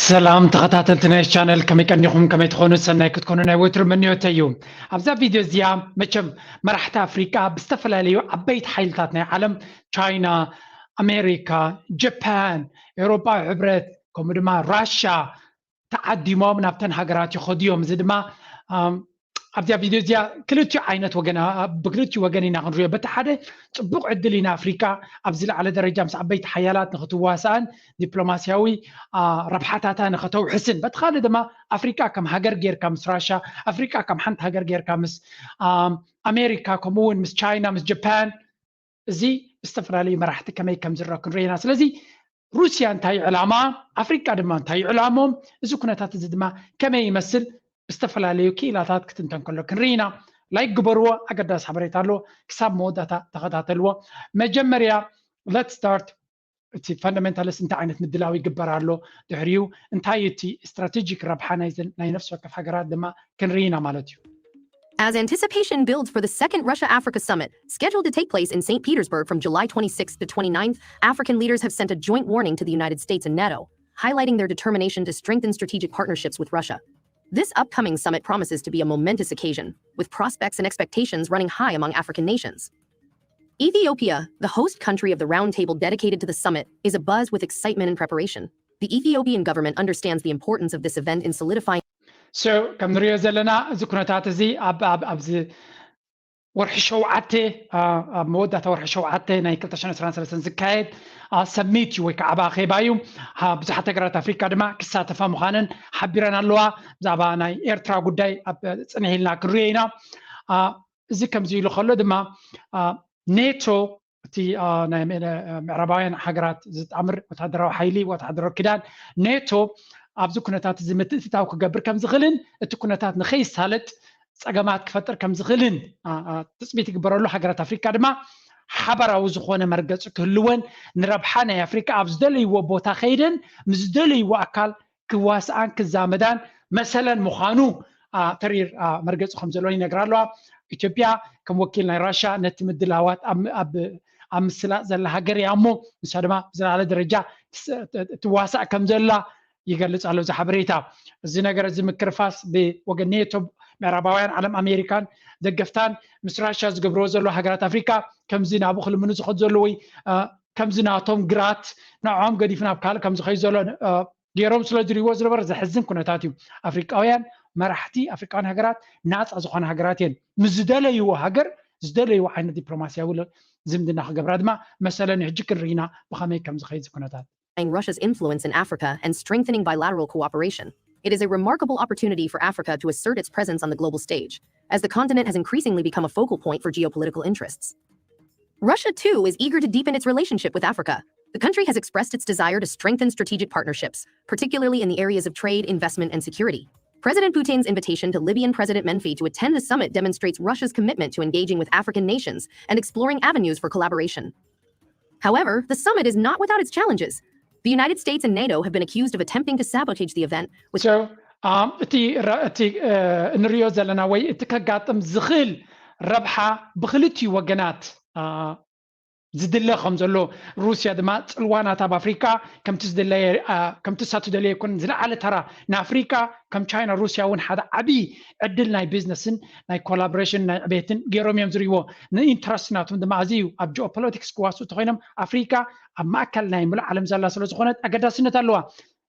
ሰላም ተኸታተልቲ ናይ ቻነል፣ ከመይ ቀኒኹም? ከመይ ትኾኑ? ሰናይ ክትኮኑ ናይ ወትሩ ምንዮተይ እዩ። ኣብዛ ቪድዮ እዚኣ መቸም መራሕቲ ኣፍሪቃ ብዝተፈላለዩ ዓበይቲ ሓይልታት ናይ ዓለም፣ ቻይና፣ ኣሜሪካ፣ ጃፓን፣ ኤውሮጳዊ ሕብረት፣ ከምኡ ድማ ራሻ ተዓዲሞም ናብተን ሃገራት ይኸዱ እዮም። እዚ ድማ ኣብዚኣ ቪድዮ እዚኣ ክልቲኡ ዓይነት ወገን ብክልቲኡ ወገን ኢና ክንሪኦ። በቲ ሓደ ጽቡቕ ዕድል ኢና ኣፍሪካ ኣብ ዝለዓለ ደረጃ ምስ ዓበይቲ ሓያላት ንክትዋሳእን ዲፕሎማስያዊ ረብሓታታ ንክተውሕስን፣ በቲ ካልእ ድማ ኣፍሪካ ከም ሃገር ጌርካ ምስ ራሻ፣ ኣፍሪካ ከም ሓንቲ ሃገር ጌርካ ምስ ኣሜሪካ፣ ከምኡ እውን ምስ ቻይና፣ ምስ ጃፓን፣ እዚ ብዝተፈላለዩ መራሕቲ ከመይ ከም ዝረአ ክንርኢ ኢና። ስለዚ ሩስያ እንታይ ዕላማ፣ ኣፍሪቃ ድማ እንታይ ዕላሞም፣ እዚ ኩነታት እዚ ድማ ከመይ ይመስል ብዝተፈላለዩ ክኢላታት ክትንተን ከሎ ክንርኢ ኢና። ላይክ ግበርዎ፣ ኣገዳሲ ሓበሬታ ኣሎ። ክሳብ መወዳእታ ተኸታተልዎ። መጀመርያ let's start፣ እቲ ፈንዳሜንታልስ እንታይ ዓይነት ምድላው ይግበር ኣሎ፣ ድሕሪኡ እንታይ እቲ ስትራቴጂክ ረብሓ ናይ ነፍሲ ወከፍ ሃገራት ድማ ክንርኢ ኢና ማለት እዩ። As anticipation builds for the second Russia Africa summit, scheduled to take place in Saint Petersburg from July twenty-sixth to twenty-ninth, African leaders have sent a joint warning to the United States and NATO, highlighting their determination to strengthen strategic partnerships with Russia. This upcoming summit promises to be a momentous occasion, with prospects and expectations running high among African nations. Ethiopia, the host country of the roundtable dedicated to the summit, is abuzz with excitement and preparation. The Ethiopian government understands the importance of this event in solidifying So ከም ንሪኦ ዘለና እዚ ኩነታት እዚ ኣብዚ ወርሒ ሸውዓተ፣ ኣብ መወዳእታ ወርሒ ሸውዓተ ናይ ክልተ ሽሕን ዕስራን ሰለስተን ዝካየድ ሰሚት እዩ ወይ ከዓ ዓቢ ኣኼባ እዩ። ብዙሓት ሃገራት ኣፍሪካ ድማ ክሳተፋ ምዃነን ሓቢረን ኣለዋ። ብዛዕባ ናይ ኤርትራ ጉዳይ ኣብ ፅንሕ ኢልና ክንሪኦ ኢና። እዚ ከምዚ ኢሉ ከሎ ድማ ኔቶ፣ እቲ ናይ ምዕራባውያን ሃገራት ዝጣምር ወታደራዊ ሓይሊ፣ ወታደራዊ ክዳን ኔቶ ኣብዚ ኩነታት እዚ ምትእትታው ክገብር ከም ዝኽእልን እቲ ኩነታት ንኸይሳለጥ ፀገማት ክፈጥር ከም ዝኽእልን ትፅቢት ይግበረሉ። ሃገራት ኣፍሪካ ድማ ሓበራዊ ዝኾነ መርገፂ ክህልወን ንረብሓ ናይ ኣፍሪካ ኣብ ዝደለይዎ ቦታ ከይደን ምስ ዝደለይዎ ኣካል ክዋስኣን ክዛመዳን መሰለን ምዃኑ ተሪር መርገፂ ከም ዘሎ ይነግራ ኣለዋ። ኢትዮጵያ ከም ወኪል ናይ ራሻ ነቲ ምድላዋት ኣብ ምስላጥ ዘላ ሃገር እያ እሞ ንሳ ድማ ብዝለዓለ ደረጃ ትዋሳእ ከም ዘላ ይገልጽ ኣሎ እዚ ሓበሬታ። እዚ ነገር እዚ ምክርፋስ ብወገን ኔቶ፣ ምዕራባውያን ዓለም፣ ኣሜሪካን ደገፍታን ምስ ራሻ ዝገብርዎ ዘሎ ሃገራት ኣፍሪካ ከምዚ ናብኡ ክልምኑ ዝኸዱ ዘሎ ወይ ከምዚ ናቶም ግራት ንዕኦም ገዲፉ ናብ ካልእ ከም ዝኸይድ ዘሎ ገይሮም ስለ ዝሪእዎ ዝነበረ ዘሕዝን ኩነታት እዩ። ኣፍሪቃውያን መራሕቲ ኣፍሪቃውያን ሃገራት ናፃ ዝኾነ ሃገራት እየን። ምስ ዝደለይዎ ሃገር ዝደለይዎ ዓይነት ዲፕሎማስያዊ ዝምድና ክገብራ ድማ መሰለን እዩ። ሕጂ ክንርኢ ኢና ብኸመይ ከም ዝኸይድ ኩነታት። Russia's influence in Africa and strengthening bilateral cooperation. It is a remarkable opportunity for Africa to assert its presence on the global stage, as the continent has increasingly become a focal point for geopolitical interests. Russia, too, is eager to deepen its relationship with Africa. The country has expressed its desire to strengthen strategic partnerships, particularly in the areas of trade, investment, and security. President Putin's invitation to Libyan President Menfi to attend the summit demonstrates Russia's commitment to engaging with African nations and exploring avenues for collaboration. However, the summit is not without its challenges. The United States and NATO have been accused of attempting to sabotage the event with So, um, እቲ ረ- እቲ እ፣ እንሪኦ ዘለና ወይ እቲ ከጋጥም ዝኽእል ረብሓ ብክልቲኡ ወገናት እ፣ ዝድለ ከም ዘሎ፣ ሩስያ ድማ ፅልዋ ናታ ኣብ ኣፍሪቃ ከምቲ ዝድለየ እ፣ ከምቲ እሳ ትደልዮ ይኮን ዝለዓለ ተራ ንኣፍሪቃ ከም ቻይና ሩስያ እውን ሓደ ዓብዪ ዕድል ናይ ቢዝነስን ናይ ኮላቦሬሽን ናይ ዕቤትን ገይሮም እዮም ዝሪእዎ። ንኢንትረስት ናቶም ድማ ኣዝዩ ኣብ ጂኦፖለቲክስ ክዋስኡ እንተኮይኖም ኣፍሪቃ ኣብ ማእከል ናይ ምሉእ ዓለም ዘላ ስለ ዝኾነት ኣገዳስነት ኣለዋ።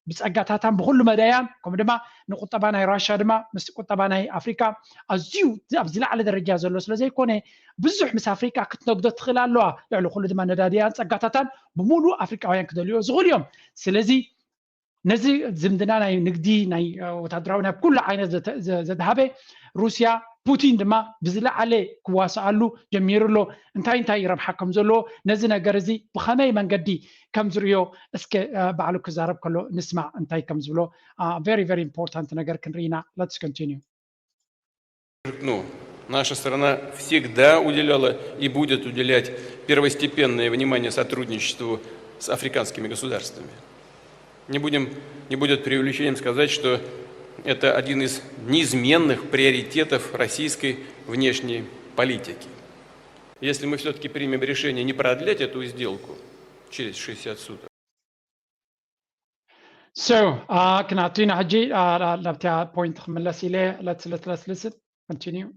ብፀጋታታን ብኩሉ መዳያን ከምኡ ድማ ንቁጠባ ናይ ራሻ ድማ ምስ ቁጠባ ናይ ኣፍሪካ ኣዝዩ ኣብ ዝለዓለ ደረጃ ዘሎ ስለ ዘይኮነ ብዙሕ ምስ ኣፍሪካ ክትነግዶ ትኽእል ኣለዋ። ልዕሊ ኩሉ ድማ ነዳድያን ፀጋታታን ብሙሉእ ኣፍሪካውያን ክደልዮ ዝኽእሉ እዮም። ስለዚ ነዚ ዝምድና ናይ ንግዲ ናይ ወታደራዊ ናይ ኩሉ ዓይነት ዘተ- ዘ- ዘድሃበ ሩስያ ፑቲን ድማ ብዝለዓለ ክዋስኣሉ ጀሚሩ ኣሎ። እንታይ እንታይ ረብሓ ከም ዘለዎ ነዚ ነገር እዚ ብኸመይ መንገዲ ከም ዝርእዮ እስከ እ፣ ባዕሉ ክዛረብ ከሎ ንስማዕ እንታይ ከም ዝብሎ። እ፣ very very important ነገር ክንርኢ ኢና። Let's continue. Подчеркну, наша страна всегда уделяла и будет уделять первостепенное внимание сотрудничеству с африканскими государствами. Не будем, не будет преувеличением сказать, что это один из неизменных приоритетов российской внешней политики. Если мы все-таки примем решение не продлять эту сделку через шестьдесят суток, So, ክናቱ ኢና ሕጂ ናብታ ፖይንት ክምለስ ኢለ ለትለትለስልስን continue.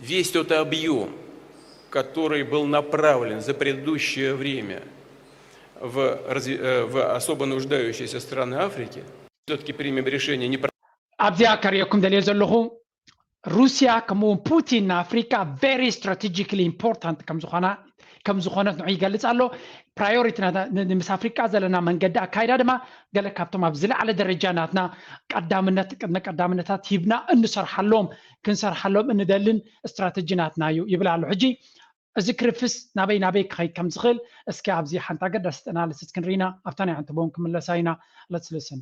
Весь тот объем, который был направлен за предыдущее время в, в особо нуждающиеся страны Африки, все-таки примем решение не... ኣብዚኣ ከርእየኩም ደልየ ዘለኹ ሩስያ ከምኡውን ፑቲን ንኣፍሪካ very strategically important ከምዝኾና ከምዝኾነት ንዑ ይገልጽ ኣሎ። ፕራዮሪቲ ምስ ኣፍሪካ ዘለና መንገዲ ኣካይዳ ድማ ገለ ካብቶም ኣብ ዝለዓለ ደረጃ ናትና ቀዳምነት ቅድመ ቀዳምነታት ሂብና እንሰርሓሎም ክንሰርሓሎም እንደልን ስትራተጂ ናትና እዩ ይብል ኣሎ። ሕጂ እዚ ክርፍስ ናበይ ናበይ ክኸይድ ከም ዝኽእል እስኪ ኣብዚ ሓንቲ ኣገዳሲት ኣናሊሲስ ክንርኢና ኣብታ ናይ ኣንትቦን ክምለሳ ኢና። Let's listen.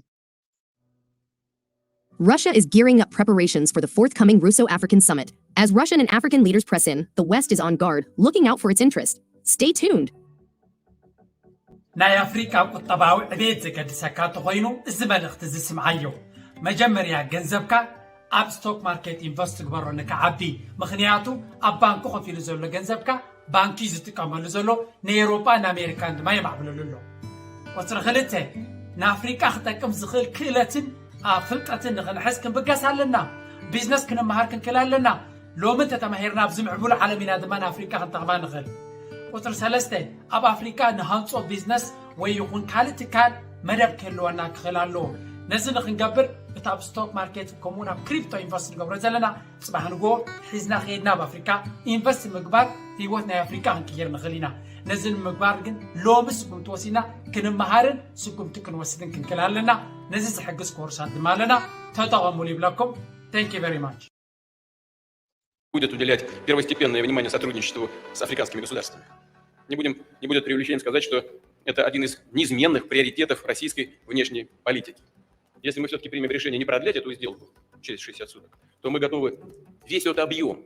Russia is gearing up preparations for the forthcoming Russo African summit. As Russian and African leaders press in, the West is on guard, looking out for its interest. Stay tuned. ናይ ኣፍሪቃ ቁጠባዊ ዕቤት ዘገድሰካ እንተኾይኑ እዚ መልእኽቲ እዚ ስምዓዮ። መጀመርያ ገንዘብካ ኣብ ስቶክ ማርኬት ኢንቨስት ግበሮ ንክዓቢ። ምኽንያቱ ኣብ ባንኪ ኮፍ ኢሉ ዘሎ ገንዘብካ ባንኪ እዩ ዝጥቀመሉ ዘሎ፣ ንኤውሮጳን ኣሜሪካን ድማ የማዕብለሉ ኣሎ። ቁፅሪ ክልተ፣ ንኣፍሪቃ ክጠቅም ዝኽእል ክእለትን ፍልጠትን ንኽንሕዝ ክንብገስ ኣለና። ቢዝነስ ክንመሃር ክንክእል ኣለና። ሎሚ እንተተማሂርና ኣብዚ ምዕቡል ዓለም ኢና ድማ ንኣፍሪቃ ክንጠቕማ ንኽእል። ቁፅሪ ሰለስተ፣ ኣብ ኣፍሪቃ ንሃንፆ ቢዝነስ ወይ ይኹን ካልእ ትካል መደብ ክህልወና ክኽእል ኣለዎ። ነዚ ንክንገብር እቲ ኣብ ስቶክ ማርኬት ከምኡውን ኣብ ክሪፕቶ ኢንቨስት ንገብሮ ዘለና ፅባሕ ንጎ ሒዝና ከይድና ኣብ ኣፍሪካ ኢንቨስት ምግባር ህይወት ናይ ኣፍሪካ ክንቅይር ንኽእል ኢና። ነዚ ንምግባር ግን ሎሚ ስጉምቲ ወሲድና ክንመሃርን ስጉምቲ ክንወስድን ክንክእል ኣለና። ነዚ ዝሕግዝ ኮርሳት ድማ ኣለና፣ ተጠቐሙሉ ይብለኩም። Thank you very much. Будет уделять первостепенное внимание сотрудничеству с африканскими государствами. Не будем, не будет преувеличением сказать, что это один из неизменных приоритетов российской внешней политики. Если мы все-таки примем решение не продлять эту сделку через шестьдесят суток, то мы готовы весь этот объем,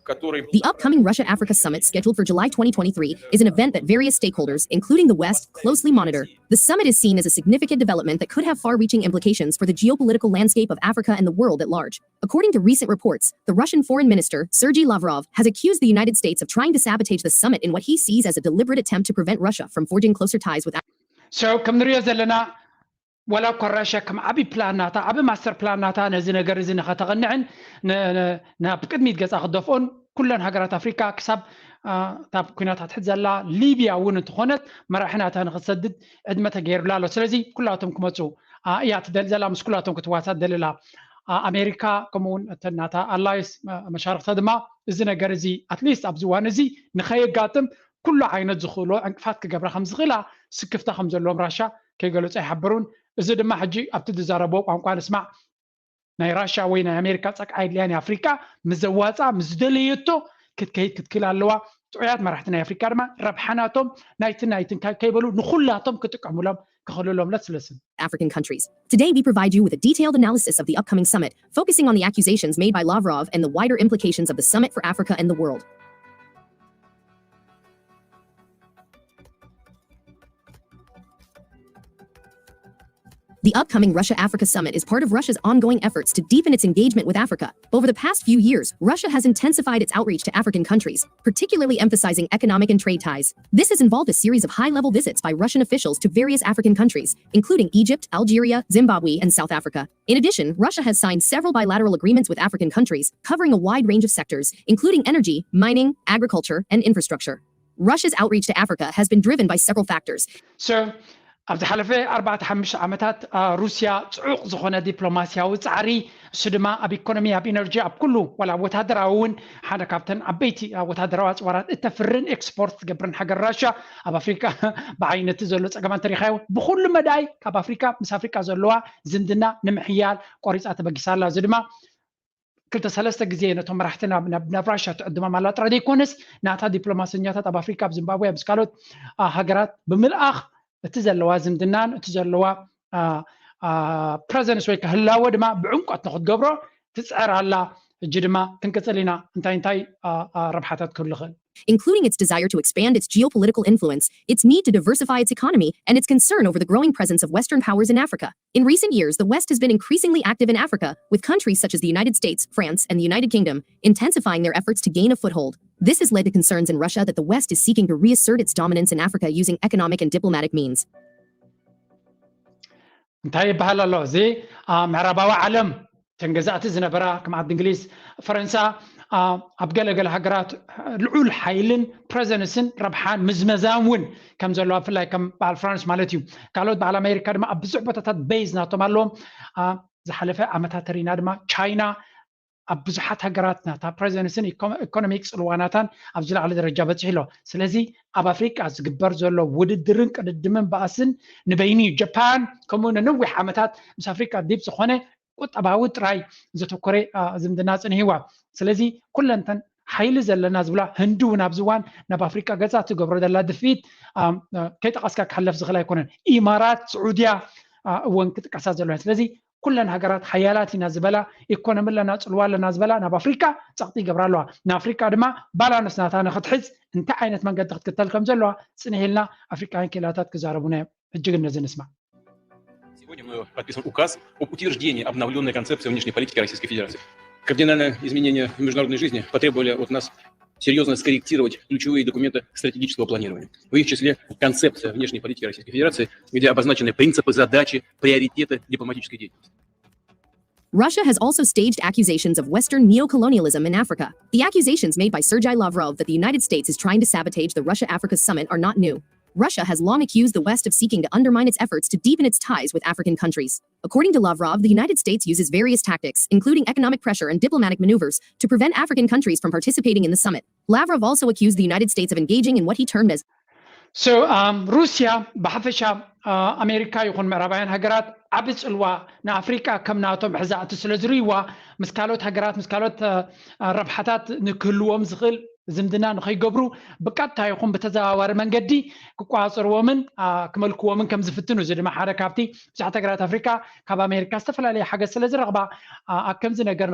который... The upcoming Russia Africa Summit, scheduled for July twenty twenty-three, is an event that various stakeholders, including the West, closely monitor. The summit is seen as a significant development that could have far reaching implications for the geopolitical landscape of Africa and the world at large. According to recent reports, the Russian Foreign Minister, Sergei Lavrov, has accused the United States of trying to sabotage the summit in what he sees as a deliberate attempt to prevent Russia from forging closer ties with Africa. So, ከም ንሪኦ ዘለና ዋላ እኳ ራሽያ ከም ዓብዪ ፕላን ናታ ዓብዪ ማስተር ፕላን ናታ ነዚ ነገር እዚ ንኸተቕንዕን ናብ ቅድሚት ገጻ ክደፍኦን ኩለን ሃገራት ኣፍሪካ ክሳብ እታ ኩናት ኣትሕት ዘላ ሊብያ እውን እንትኾነት መራሒ ናታ ንክትሰድድ ዕድመ ተገይሩላ ኣሎ። ስለዚ ኩላቶም ክመፁ እያ ትደሊ ዘላ፣ ምስ ኩላቶም ክትዋሳ ትደሊ ኣላ። ኣሜሪካ ከምኡውን እተን ናታ ኣላይስ መሻርክታ ድማ እዚ ነገር እዚ ኣትሊስት ኣብዚ እዋን እዚ ንኸየጋጥም ኩሉ ዓይነት ዝኽእሎ ዕንቅፋት ክገብራ ከም ዝኽእላ ስክፍታ ከም ዘለዎም ራሻ ከይገለፁ ኣይሓበሩን። እዚ ድማ ሕጂ ኣብቲ ዝዛረቦ ቋንቋ ንስማዕ። ናይ ራሻ ወይ ናይ ኣሜሪካ ፀቅዓ የድልያን ኣፍሪካ ምዘዋፃ ምስ ደለየቶ ክትከይድ ክትክእል ኣለዋ። ጥዑያት መራሕቲ ናይ ኣፍሪካ ድማ ረብሓናቶም ናይትን ናይትን ከይበሉ ንኩላቶም ክጥቀሙሎም ክኽእልሎም። Let's listen. African countries. Today, we provide you with a detailed analysis of the upcoming summit, focusing on the accusations made by Lavrov and the wider implications of the summit for Africa and the world. The upcoming Russia Africa Summit is part of Russia's ongoing efforts to deepen its engagement with Africa. Over the past few years, Russia has intensified its outreach to African countries, particularly emphasizing economic and trade ties. This has involved a series of high level visits by Russian officials to various African countries, including Egypt, Algeria, Zimbabwe, and South Africa. In addition, Russia has signed several bilateral agreements with African countries, covering a wide range of sectors, including energy, mining, agriculture, and infrastructure. Russia's outreach to Africa has been driven by several factors. So, ኣብ ዝሓለፈ ኣርባዕተ ሓሙሽተ ዓመታት ሩስያ ፅዑቕ ዝኾነ ዲፕሎማሲያዊ ፃዕሪ፣ እሱ ድማ ኣብ ኢኮኖሚ፣ ኣብ ኢነርጂ፣ ኣብ ኩሉ ዋላ ኣብ ወታደራዊ እውን ሓደ ካብተን ዓበይቲ ወታደራዊ ኣፅዋራት እተፍርን ኤክስፖርት ትገብርን ሃገር ራሽያ ኣብ ኣፍሪካ ብዓይነቲ ዘሎ ፀገማት እንተሪኻዮ ብኩሉ መዳይ ካብ ኣፍሪካ ምስ ኣፍሪካ ዘለዋ ዝምድና ንምሕያል ቆሪፃ ተበጊሳ ኣላ። እዚ ድማ ክልተ ሰለስተ ግዜ ነቶም መራሕቲ ናብ ራሽያ ትዕድሞም ኣላ ጥራይ ዘይኮነስ ናታ ዲፕሎማሰኛታት ኣብ ኣፍሪካ ኣብ ዚምባብዌ ምስ ካልኦት ሃገራት ብምልኣኽ እቲ ዘለዋ ዝምድናን እቲ ዘለዋ ፕረዘንስ ወይ ከህላወ ድማ ብዕምቆት ንክትገብሮ ትፅዕር ኣላ። እጂ ድማ ክንቅፅል ኢና እንታይ እንታይ ረብሓታት ክህሉ ይኽእል including its desire to expand its geopolitical influence, its need to diversify its economy, and its concern over the growing presence of Western powers in Africa. In recent years, the West has been increasingly active in Africa, with countries such as the United States, France, and the United Kingdom intensifying their efforts to gain a foothold. This has led to concerns in Russia that the West is seeking to reassert its dominance in Africa using economic and diplomatic means. እንታይ ይበሃል ኣሎ? እዚ ምዕራባዊ ዓለም፣ ተን ገዛእቲ ዝነበራ ከም ዓዲ እንግሊዝ፣ ፈረንሳ፣ ኣብ ገለገለ ሃገራት ልዑል ሓይልን ፕረዘንስን ረብሓን ምዝመዛን እውን ከም ዘለዋ፣ ብፍላይ ከም በዓል ፍራንስ ማለት እዩ። ካልኦት በዓል ኣሜሪካ ድማ ኣብ ብዙሕ ቦታታት ቤዝ ናቶም ኣለዎም። ዝሓለፈ ዓመታት ተሪና ድማ ቻይና ኣብ ብዙሓት ሃገራት ናታ ፕረዘንስን ኢኮኖሚክ ፅልዋናታን ኣብ ዝለዓለ ደረጃ በፂሑ ኣሎ። ስለዚ ኣብ ኣፍሪቃ ዝግበር ዘሎ ውድድርን ቅድድምን ባእስን ንበይኑ እዩ። ጃፓን ከምኡ ንነዊሕ ዓመታት ምስ ኣፍሪቃ ዲብ ዝኾነ ቁጠባዊ ጥራይ ዘተኮረ ዝምድና ፅንሂዋ። ስለዚ ኩለንተን ሓይሊ ዘለና ዝብላ ህንዲ እውን ኣብዚ እዋን ናብ ኣፍሪቃ ገፃ ትገብሮ ዘላ ድፍኢት ከይጠቐስካ ክሓለፍ ዝኽእል ኣይኮነን። ኢማራት፣ ስዑድያ እውን ክጥቀሳ ዘለዋ። ስለዚ ኩለን ሃገራት ሓያላት ኢና ዝበላ፣ ኢኮኖሚ ኣለና፣ ፅልዋ ኣለና ዝበላ ናብ ኣፍሪካ ፀቕጢ ይገብራ ኣለዋ። ንኣፍሪካ ድማ ባላንስ ናታ ንክትሕዝ እንታይ ዓይነት መንገዲ ክትክተል ከም ዘለዋ ፅንሕ ኢልና ኣፍሪካውያን ክኢላታት ክዛረቡና እዮም። ሕጂ ግን ነዚ ንስማዕ። Сегодня мною подписан указ об утверждении обновленной концепции внешней политики Российской Федерации. Кардинальные изменения в международной жизни потребовали от нас серьезно скорректировать ключевые документы стратегического планирования. В их числе концепция внешней политики Российской Федерации, где обозначены принципы, задачи, приоритеты дипломатической деятельности. Russia has also staged accusations of Western neocolonialism in Africa. The accusations made by Sergei Lavrov that the United States is trying to sabotage the Russia Africa Summit are not new. Russia has long accused the West of seeking to undermine its efforts to deepen its ties with African countries. According to Lavrov, the United States uses various tactics, including economic pressure and diplomatic maneuvers, to prevent African countries from participating in the summit. Lavrov also accused the United States of engaging in what he termed as ሩስያ ብሓፈሻ ኣሜሪካ ይኹን ምዕራባውያን ሃገራት ዓቢ ፅልዋ ንኣፍሪቃ ከም ናቶም ሕዛእቲ ስለ ዝርእይዋ ምስ ካልኦት ሃገራት ምስ ካልኦት ረብሓታት ንክህልዎም ዝኽእል ዝምድና ንኸይገብሩ ብቀጥታ ይኹን ብተዘዋዋሪ መንገዲ ክቋፅርዎምን ክመልክዎምን ከም ዝፍትኑ እዚ ድማ ሓደ ካብቲ ብዙሓት ሃገራት ኣፍሪካ ካብ ኣሜሪካ ዝተፈላለየ ሓገዝ ስለ ዝረኽባ ኣብ ከምዚ ነገር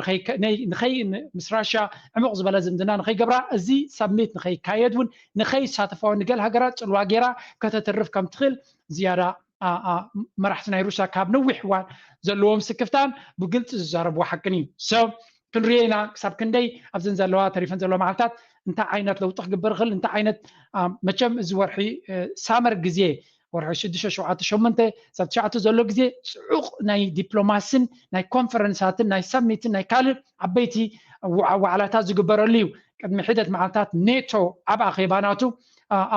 ምስ ራሻ ዕሙቕ ዝበለ ዝምድና ንኸይገብራ እዚ ሰሚት ንኸይካየድ እውን ንኸይሳተፋ ንገል ሃገራት ፅልዋ ገይራ ከተትርፍ ከም ትኽእል ዝያዳ መራሕቲ ናይ ሩስያ ካብ ነዊሕ እዋን ዘለዎም ስክፍታን ብግልፂ ዝዛረብዎ ሓቅን እዩ። ሰብ ክንሪኦ ኢና ክሳብ ክንደይ ኣብዘን ዘለዋ ተሪፈን ዘለዋ መዓልታት እንታይ ዓይነት ለውጢ ክግበር ይኽእል እንታይ ዓይነት መቸም እዚ ወርሒ ሳመር ግዜ ወርሒ ሽዱሽተ ሸውዓተ ሸሞንተ ሳብ ትሽዓተ ዘሎ ግዜ ፅዑቕ ናይ ዲፕሎማስን ናይ ኮንፈረንሳትን ናይ ሰሚትን ናይ ካልእ ዓበይቲ ዋዕላታት ዝግበረሉ እዩ። ቅድሚ ሒደት መዓልታት ኔቶ ኣብ ኣኼባ ናቱ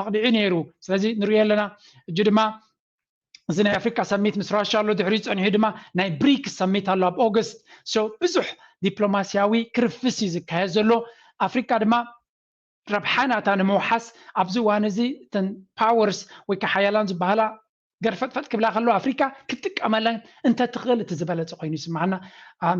ኣቕዲዑ ነይሩ። ስለዚ ንሪኦ ኣለና። እጂ ድማ እዚ ናይ ኣፍሪካ ሰሚት ምስ ራሻ ኣሎ፣ ድሕሪኡ ፀኒሑ ድማ ናይ ብሪክስ ሰሚት ኣሎ ኣብ ኦገስት። ብዙሕ ዲፕሎማስያዊ ክርፍስ እዩ ዝካየድ ዘሎ። ኣፍሪካ ድማ ረብሓ ናታ ንምውሓስ ኣብዚ እዋን እዚ እተን ፓወርስ ወይ ከዓ ሓያላን ዝበሃላ ገርፈጥፈጥ ክብላ ከለዋ ኣፍሪካ ክትጥቀመለን እንተትኽእል እቲ ዝበለፀ ኮይኑ ይስማዓና።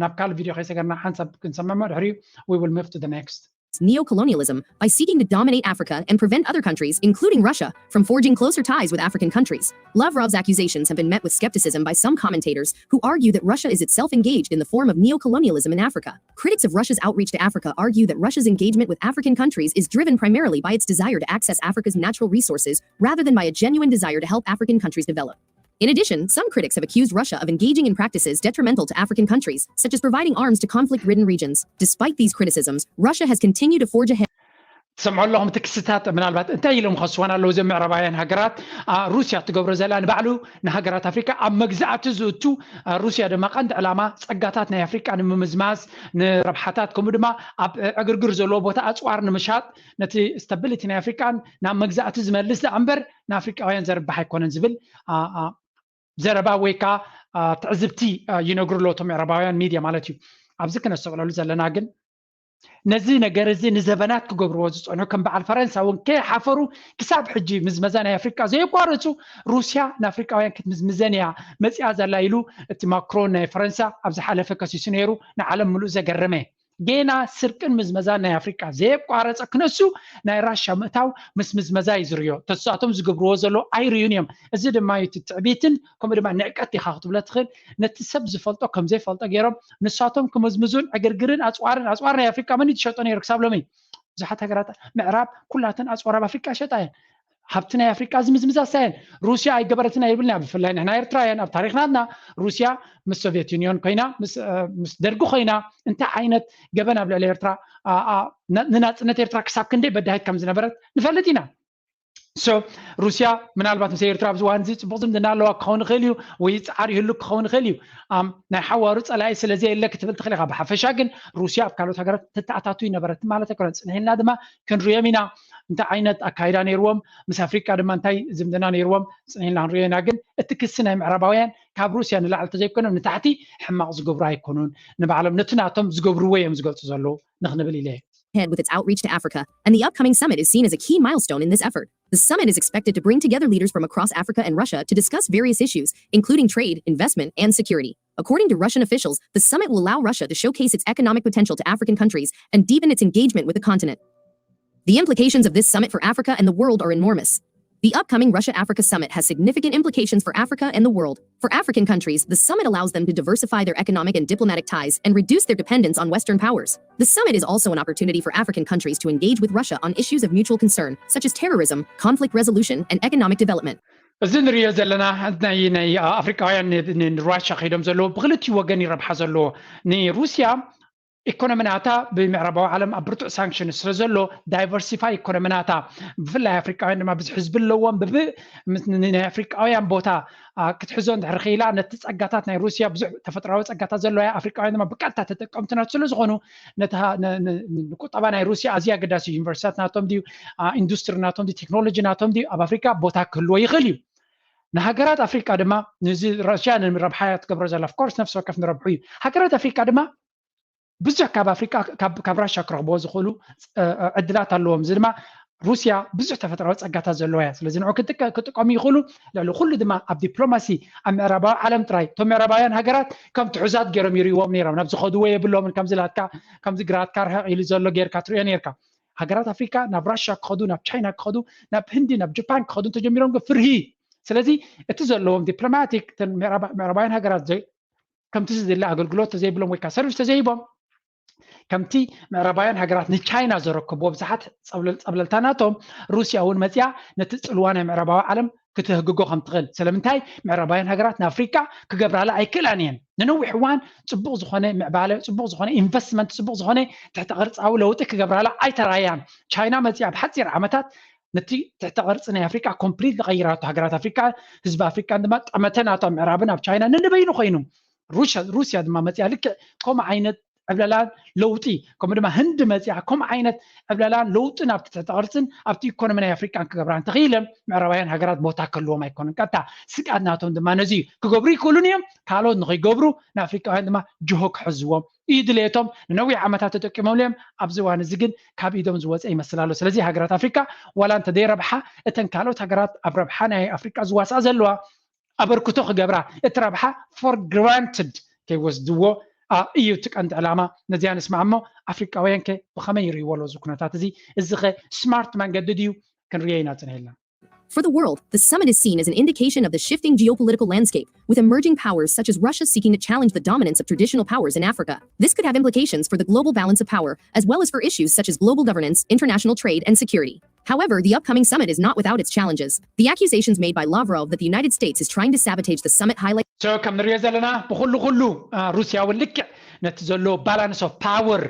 ናብ ካልእ ቪድዮ ከይሰገርና ሓንሳብ ክንሰማምዕ ድሕሪኡ we will move to the next. Neocolonialism by seeking to dominate Africa and prevent other countries, including Russia, from forging closer ties with African countries. Lavrov's accusations have been met with skepticism by some commentators who argue that Russia is itself engaged in the form of neocolonialism in Africa. Critics of Russia's outreach to Africa argue that Russia's engagement with African countries is driven primarily by its desire to access Africa's natural resources rather than by a genuine desire to help African countries develop. In addition, some critics have accused Russia of engaging in practices detrimental to African countries, such as providing arms to conflict ridden regions. Despite these criticisms, Russia has continued to forge ahead. ትሰምዑ ኣለኹም እቲ ክስታት ምናልባት እንታይ ኢሎም ከስወን ኣለዉ እዞም ምዕራባውያን ሃገራት ሩስያ ትገብሮ ዘላ ንባዕሉ ንሃገራት ኣፍሪካ ኣብ መግዛእቲ ዝእቱ ሩስያ ድማ ቀንዲ ዕላማ ፀጋታት ናይ ኣፍሪካ ንምምዝማዝ ንረብሓታት ከምኡ ድማ ኣብ ዕግርግር ዘለዎ ቦታ ኣፅዋር ንምሻጥ ነቲ ስታቢሊቲ ናይ ኣፍሪካን ናብ መግዛእቲ ዝመልስ ደኣ እምበር ንኣፍሪቃውያን ዘርባሕ ኣይኮነን ዝብል ዘረባ ወይ ከዓ ትዕዝብቲ ይነግሩ ኣለዉ እቶም ምዕራባውያን ሚድያ ማለት እዩ። ኣብዚ ክነስተውዕለሉ ዘለና ግን ነዚ ነገር እዚ ንዘበናት ክገብርዎ ዝፀንሑ ከም በዓል ፈረንሳ እውን ከይሓፈሩ ክሳብ ሕጂ ምዝመዛ ናይ ኣፍሪቃ ዘየቋረፁ ሩስያ ንኣፍሪቃውያን ክትምዝምዘን እያ መፂኣ ዘላ ኢሉ እቲ ማክሮን ናይ ፈረንሳ ኣብ ዝሓለፈ ከሲሱ ነይሩ። ንዓለም ምሉእ ዘገረመ ጌና ስርቅን ምዝመዛን ናይ ኣፍሪቃ ዘየቋረፀ ክነሱ ናይ ራሻ ምእታው ምስ ምዝመዛ እዩ ዝርዮ። ተሳቶም ዝገብርዎ ዘሎ ኣይርዩን እዮም። እዚ ድማ እዩ እቲ ትዕቢትን ከምኡ ድማ ንዕቀት ኢኻ ክትብሎ ትኽእል። ነቲ ሰብ ዝፈልጦ ከም ዘይፈልጦ ገይሮም ንሳቶም ክምዝምዙን ዕግርግርን ኣፅዋርን ኣፅዋር ናይ ኣፍሪቃ መን እዩ ዝሸጦ ነይሩ ክሳብ ሎሚ? ብዙሓት ሃገራት ምዕራብ ኩላተን ኣፅዋር ኣብ ኣፍሪቃ ይሸጣ እየን። ሃብቲ ናይ ኣፍሪቃ ዝምዝምዝ ኣሳየን ሩስያ ኣይገበረትን ኣይብልና ብፍላይ ንሕና ኤርትራውያን ኣብ ታሪክናትና ሩስያ ምስ ሶቪየት ዩኒዮን ኮይና ምስ ደርጊ ኮይና እንታይ ዓይነት ገበን ኣብ ልዕሊ ኤርትራ ንናፅነት ኤርትራ ክሳብ ክንደይ በዳሂት ከም ዝነበረት ንፈልጥ ኢና። So ሩስያ ምናልባት ምስ ኤርትራ ኣብዚ ዋን እዚ ፅቡቅ ዝምድና ኣለዋ ክኸውን ይኽእል እዩ፣ ወይ ፃዕር ይህሉ ክኸውን ይኽእል እዩ። ናይ ሓዋሩ ፀላኢ ስለዘየለ ክትብል ትኽእል ኢኻ። ብሓፈሻ ግን ሩስያ ኣብ ካልኦት ሃገራት ትተኣታቱ ይነበረት ማለት ኣይኮነን። ፅንሒልና ድማ ክንሪኦም ኢና እንታይ ዓይነት ኣካይዳ ነይርዎም፣ ምስ ኣፍሪቃ ድማ እንታይ ዝምድና ነይርዎም ፅንሒልና ክንሪኦ ኢና። ግን እቲ ክሲ ናይ ምዕራባውያን ካብ ሩስያ ንላዕሊ ተዘይኮኖም ንታሕቲ ሕማቕ ዝገብሩ ኣይኮኑን። ንባዕሎም ነቲ ናቶም ዝገብርዎ እዮም ዝገልፁ ዘለዉ ንክንብል ኢለ። Ahead with its outreach to Africa, and the upcoming summit is seen as a key milestone in this effort. The summit is expected to bring together leaders from across Africa and Russia to discuss various issues, including trade, investment, and security. According to Russian officials, the summit will allow Russia to showcase its economic potential to African countries and deepen its engagement with the continent. The implications of this summit for Africa and the world are enormous. The upcoming Russia Africa summit has significant implications for Africa and the world. For African countries, the summit allows them to diversify their economic and diplomatic ties and reduce their dependence on Western powers. The summit is also an opportunity for African countries to engage with Russia on issues of mutual concern, such as terrorism, conflict resolution, and economic development. እዚ ንሪኦ ዘለና ናይ ናይ ኣፍሪቃውያን ንራሻ ከይዶም ዘለዎ ብክልቲኡ ወገን ይረብሓ ዘለዎ። ንሩስያ ኢኮኖሚ ናታ ብምዕራባዊ ዓለም ኣብ ብርቱዕ ሳንክሽን ስለ ዘሎ ዳይቨርሲፋይ ኢኮኖሚ ናታ፣ ብፍላይ ኣፍሪቃውያን ድማ ብዙሕ ህዝቢ ኣለዎም። ብብ ናይ ኣፍሪቃውያን ቦታ ክትሕዞ እንድሕር ክኢላ ነቲ ጸጋታት ናይ ሩስያ ብዙሕ ተፈጥራዊ ጸጋታት ዘለዋ ኣፍሪቃውያን ድማ ብቀጥታ ተጠቀምትና ስለ ዝኾኑ ንቁጠባ ናይ ሩስያ ኣዝያ ኣገዳሲ ዩኒቨርሲታት ናቶም ድዩ ኢንዱስትሪ ናቶም ድዩ ቴክኖሎጂ ናቶም ድዩ ኣብ ኣፍሪካ ቦታ ክህልዎ ይኽእል እዩ። ንሃገራት ኣፍሪቃ ድማ ነዚ ራሽያ ንረብሓ እያ ትገብሮ ዘላ። ኦፍኮርስ ነፍሲ ወከፍ ንረብሑ እዩ። ሃገራት ኣፍሪቃ ድማ ብዙሕ ካብ ኣፍሪቃ ካብ ራሽያ ክረኽብዎ ዝኽእሉ ዕድላት ኣለዎም። እዚ ድማ ሩስያ ብዙሕ ተፈጥራዊ ጸጋታት ዘለዋ እያ። ስለዚ ንዑ ክጥቀሙ ይኽእሉ። ልዕሊ ኩሉ ድማ ኣብ ዲፕሎማሲ ኣብ ምዕራባዊ ዓለም ጥራይ እቶም ምዕራባውያን ሃገራት ከም ትሑዛት ገይሮም ይርእዎም ነይሮም። ናብ ዝኸድዎ የብሎምን። ከምዚ ላትካ ከምዚ ግራትካ ርሕቕ ኢሉ ዘሎ ጌርካ ትሪኦ ነይርካ። ሃገራት ኣፍሪካ ናብ ራሽያ ክኸዱ፣ ናብ ቻይና ክኸዱ፣ ናብ ህንዲ ናብ ጃፓን ክኸዱ እንተጀሚሮም ግን ፍርሂ። ስለዚ እቲ ዘለዎም ዲፕሎማቲክ ምዕራባውያን ሃገራት ከምቲ ዝድለ ኣገልግሎት ተዘይብሎም ወይ ከዓ ሰርቪስ ተዘይቦም ከምቲ ምዕራባውያን ሃገራት ንቻይና ዘረከብዎ ብዙሓት ጸብለልታ ናቶም ሩስያ እውን መፅያ ነቲ ፅልዋ ናይ ምዕራባዊ ዓለም ክትህግጎ ከም ትኽእል። ስለምንታይ ምዕራባውያን ሃገራት ንኣፍሪቃ ክገብራላ ኣይክእላን እየን። ንነዊሕ እዋን ፅቡቕ ዝኾነ ምዕባለ፣ ፅቡቕ ዝኾነ ኢንቨስትመንት፣ ፅቡቕ ዝኾነ ትሕተ ቅርፃዊ ለውጢ ክገብራላ ኣይተራያን። ቻይና መፅያ ኣብ ሓፂር ዓመታት ነቲ ትሕተ ቅርፂ ናይ ኣፍሪቃ ኮምፕሊት ዝቐይራቶ ሃገራት ኣፍሪቃ ህዝቢ ኣፍሪቃን ድማ ጠመተ ናቶ ምዕራብን ኣብ ቻይና ነንበይኑ ኮይኑ ሩስያ ድማ መፅያ ልክዕ ከምኡ ዓይነት ዕብለላን ለውጢ ከምኡ ድማ ህንዲ መፅያ ከምኡ ዓይነት ዕብለላን ለውጢ ናብቲ ትሕተ ቅርፅን ኣብቲ ኢኮኖሚ ናይ ኣፍሪቃን ክገብራ እንተኽኢለን ምዕራባውያን ሃገራት ቦታ ክህልዎም ኣይኮነን። ቀጥታ ስቃድ ናቶም ድማ ነዚ እዩ። ክገብሩ ይክእሉን እዮም። ካልኦት ንኸይገብሩ ንኣፍሪቃውያን ድማ ጅሆ ክሕዝዎም እዩ ድሌቶም። ንነዊሕ ዓመታት ተጠቂሞምሉ እዮም። ኣብዚ እዋን እዚ ግን ካብ ኢዶም ዝወፀ ይመስል ኣሎ። ስለዚ ሃገራት ኣፍሪቃ ዋላ እንተደይረብሓ እተን ካልኦት ሃገራት ኣብ ረብሓ ናይ ኣፍሪቃ ዝዋስኣ ዘለዋ ኣበርክቶ ክገብራ እቲ ረብሓ for granted ከይወስድዎ እዩ እቲ ቀንዲ ዕላማ። ነዚኣ ንስማዕ እሞ ኣፍሪቃውያን ከ ብኸመይ ይርእይዎ ኣለዉ እዚ ኩነታት እዚ? እዚ ኸ ስማርት መንገዲ ድዩ? ክንርእዮ ኢና ጽንሕ ኢልና። For the world, the summit is seen as an indication of the shifting geopolitical landscape, with emerging powers such as Russia seeking to challenge the dominance of traditional powers in Africa. This could have implications for the global balance of power, as well as for issues such as global governance, international trade, and security. However, the upcoming summit is not without its challenges. The accusations made by Lavrov that the United States is trying to sabotage the summit highlight So ከም ንሪኦ ዘለና ብኩሉ ኩሉ ሩስያ እውን ልክዕ ነቲ ዘሎ balance of power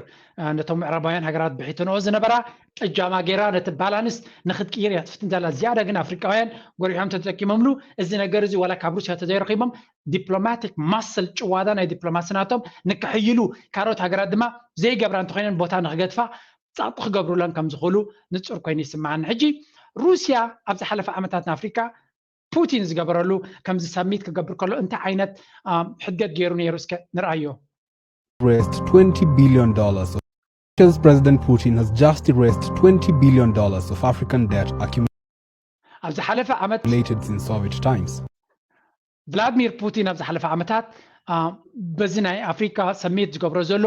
ነቶም ምዕራባውያን ሃገራት ብሒትንኦ ዝነበራ ጨጃማ ገይራ ነቲ ባላንስ ንክትቅይር እያ ትፍትን ዘላ። ዝያዳ ግን ኣፍሪቃውያን ጎሪሖም ተጠቂሞምሉ። እዚ ነገር እዚ ዋላ ካብ ሩስያ ተዘይረኪቦም ዲፕሎማቲክ ማስል ጭዋዳ ናይ ዲፕሎማሲ ናቶም ንክሕይሉ ካልኦት ሃገራት ድማ ዘይገብራ እንተኮይነን ቦታ ንክገድፋ ፃዕቂ ክገብሩለን ከም ዝኽእሉ ንፁር ኮይኑ ይስምዓኒ። ሕጂ ሩስያ ኣብ ዝሓለፈ ዓመታት ንኣፍሪካ ፑቲን ዝገበረሉ ከምዚ ሰሚት ክገብር ከሎ እንታይ ዓይነት ሕድገት ገይሩ ነይሩ እስከ ንርኣዮ። Raised twenty billion dollars of Russia's President Putin has just erased twenty billion dollars of African debt accumulated ኣብ ዝሓለፈ ዓመት since Soviet times. ቭላድሚር ፑቲን ኣብ ዝሓለፈ ዓመታት በዚ ናይ ኣፍሪካ ሰሚት ዝገብሮ ዘሎ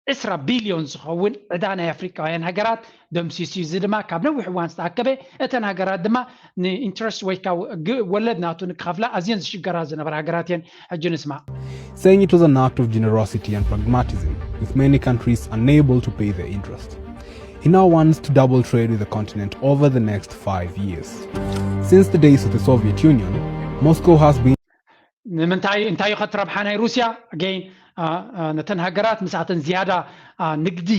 ዕስራ ቢልዮን ዝኸውን ዕዳ ናይ ኣፍሪካውያን ሃገራት ደምሲሱ። እዚ ድማ ካብ ነዊሕ እዋን ዝተኣከበ እተን ሃገራት ድማ ንኢንትረስት ወይ ወለድ ናቱ ንክኸፍላ ኣዝየን ዝሽገራ ዝነበራ ሃገራት እየን። ሕጂ ንስማ። Saying it was an act of generosity and pragmatism, with many countries unable to pay their interest. He now wants to double trade with the continent over the next five years. Since the days of the Soviet Union, Moscow has been ንምንታይ እንታይ እዩ ከትረብሓ ናይ ሩስያ? Again ነተን ሃገራት ምስኣተን ዝያዳ ንግዲ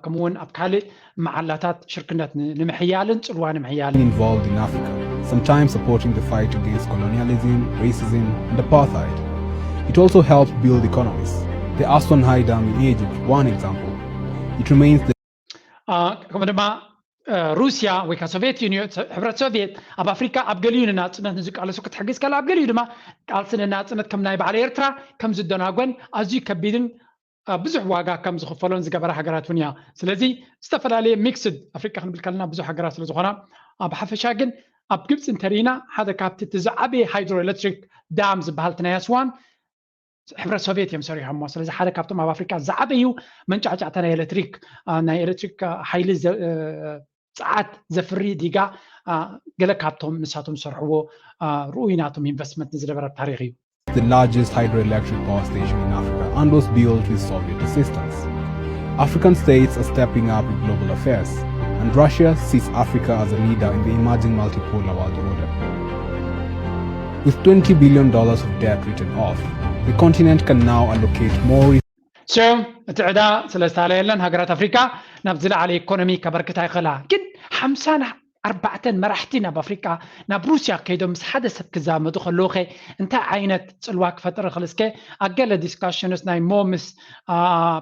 ከምኡውን ኣብ ካልእ መዓላታት ሽርክነት ንምሕያልን ጽልዋ ንምሕያልን involved in Africa, sometimes supporting the fight against colonialism, racism, and apartheid. It also helped build economies. The Aswan High Dam in Egypt, one example. It remains the ከምኡ ድማ ሩስያ ወይ ከዓ ሶቪየት ዩኒዮን፣ ሕብረት ሶቪየት ኣብ ኣፍሪካ ኣብ ገሊኡ ንናፅነት ንዝቃለሱ ክትሕግዝ ከላ፣ ኣብ ገሊኡ ድማ ቃልሲ ንናፅነት ከም ናይ በዓል ኤርትራ ከም ዝደናጎን ኣዝዩ ከቢድን ብዙሕ ዋጋ ከም ዝኽፈሎን ዝገበራ ሃገራት እውን እያ። ስለዚ ዝተፈላለየ ሚክስድ ኣፍሪካ ክንብል ከለና ብዙሕ ሃገራት ስለ ዝኾና፣ ኣብ ሓፈሻ ግን ኣብ ግብፂ እንተርኢና ሓደ ካብቲ እቲ ዝዓበየ ሃይድሮ ኤሌክትሪክ ዳም ዝበሃል እቲ ናይ ኣስዋን ሕብረት ሶቪየት እዮም ሰሪሖሞ። ስለዚ ሓደ ካብቶም ኣብ ኣፍሪካ ዝዓበዩ መንጫዕጫዕታ ናይ ኤሌክትሪክ ናይ ኤሌክትሪክ ሓይሊ ጸዓት ዘፍሪ ዲጋ ገለ ካብቶም ንሳቶም ዝሰርሕዎ ርኡይ ናቶም ኢንቨስትመንት ንዝነበረ ታሪክ እዩ። The largest hydroelectric power station in Africa and was built with Soviet assistance. African states are stepping up in global affairs, and Russia sees Africa as a leader in the emerging multipolar world order. With twenty billion dollars of debt written off, the continent can now allocate more so እቲ ዕዳ ስለ ዝተሃለየለን ሃገራት ኣፍሪካ ናብ ዝለዓለ ኢኮኖሚ ከበርክታ ይኽእላ። ግን ሓምሳን ኣርባዕተን መራሕቲ ናብ ኣፍሪካ ናብ ሩስያ ከይዶም ምስ ሓደ ሰብ ክዛመዱ ከለዉ ኸ እንታይ ዓይነት ፅልዋ ክፈጥር ይኽእል? እስከ ኣብ ገለ ዲስካሽንስ ናይ ሞ ምስ